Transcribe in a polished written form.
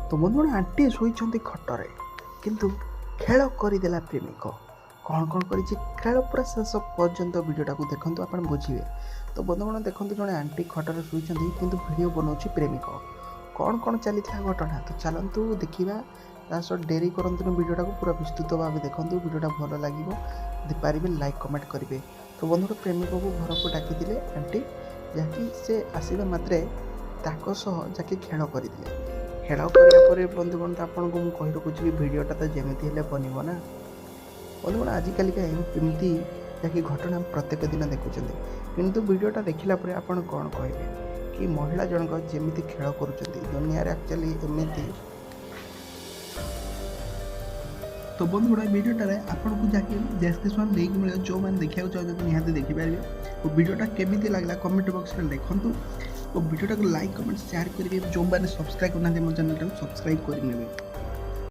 ତ ବନ୍ଧୁଗଣ, ଆଣ୍ଟି ଶୋଇଛନ୍ତି ଖଟରେ, କିନ୍ତୁ ଖେଳ କରିଦେଲା ପ୍ରେମିକ। କ'ଣ କ'ଣ କରିଛି ଖେଳ, ପୁରା ଶେଷ ପର୍ଯ୍ୟନ୍ତ ଭିଡ଼ିଓଟାକୁ ଦେଖନ୍ତୁ, ଆପଣ ବୁଝିବେ। ତ ବନ୍ଧୁଗଣ ଦେଖନ୍ତୁ, ଜଣେ ଆଣ୍ଟି ଖଟରେ ଶୋଇଛନ୍ତି, କିନ୍ତୁ ଭିଡ଼ିଓ ବନାଉଛି ପ୍ରେମିକ। କ'ଣ କ'ଣ ଚାଲିଥିଲା ଘଟଣା, ତ ଚାଲନ୍ତୁ ଦେଖିବା। ତା ସହ ଡେରି କରନ୍ତୁନି, ଭିଡ଼ିଓଟାକୁ ପୁରା ବିସ୍ତୃତ ଭାବେ ଦେଖନ୍ତୁ। ଭିଡ଼ିଓଟା ଭଲ ଲାଗିବ ଯଦି ପାରିବେ ଲାଇକ୍ କମେଣ୍ଟ କରିବେ। ତ ବନ୍ଧୁଗଣ, ପ୍ରେମିକକୁ ଘରକୁ ଡାକିଥିଲେ ଆଣ୍ଟି, ଯାହାକି ସେ ଆସିବା ମାତ୍ରେ ତାଙ୍କ ସହ ଯାହାକି ଖେଳ କରିଥିଲେ। ଖେଳ କରିବା ପରେ ବନ୍ଧୁଗଣ, ତ ଆପଣଙ୍କୁ ମୁଁ କହି ରଖୁଛି କି ଭିଡ଼ିଓଟା ତ ଯେମିତି ହେଲେ ବନିବ ନା। ବନ୍ଧୁଗଣ, ଆଜିକାଲିକା ଏମିତି ଯାହାକି ଘଟଣା ପ୍ରତ୍ୟେକ ଦିନ ଦେଖୁଛନ୍ତି, କିନ୍ତୁ ଭିଡ଼ିଓଟା ଦେଖିଲା ପରେ ଆପଣ କ'ଣ କହିବେ କି ମହିଳା ଜଣକ ଯେମିତି ଖେଳ କରୁଛନ୍ତି ଦୁନିଆରେ ଆକ୍ଚୁଆଲି ଏମିତି। ତ ବନ୍ଧୁଗଣ, ଏ ଭିଡ଼ିଓଟାରେ ଆପଣଙ୍କୁ ଯାହାକି ଡେସ୍କ୍ରିପସନ୍ ଲିଙ୍କ୍ ମିଳିବ, ଯେଉଁମାନେ ଦେଖିବାକୁ ଚାହୁଁଛନ୍ତି ନିହାତି ଦେଖିପାରିବେ। ଓ ଭିଡ଼ିଓଟା କେମିତି ଲାଗିଲା କମେଣ୍ଟ ବକ୍ସରେ ଲେଖନ୍ତୁ ଓ ଭିଡ଼ିଓଟାକୁ ଲାଇକ୍ କମେଣ୍ଟ ସେୟାର କରିବେ। ଯେଉଁମାନେ ସବସ୍କ୍ରାଇବ୍ କରିନାହାନ୍ତି ମୋ ଚ୍ୟାନେଲଟାକୁ ସବସ୍କ୍ରାଇବ୍ କରିନେବେ।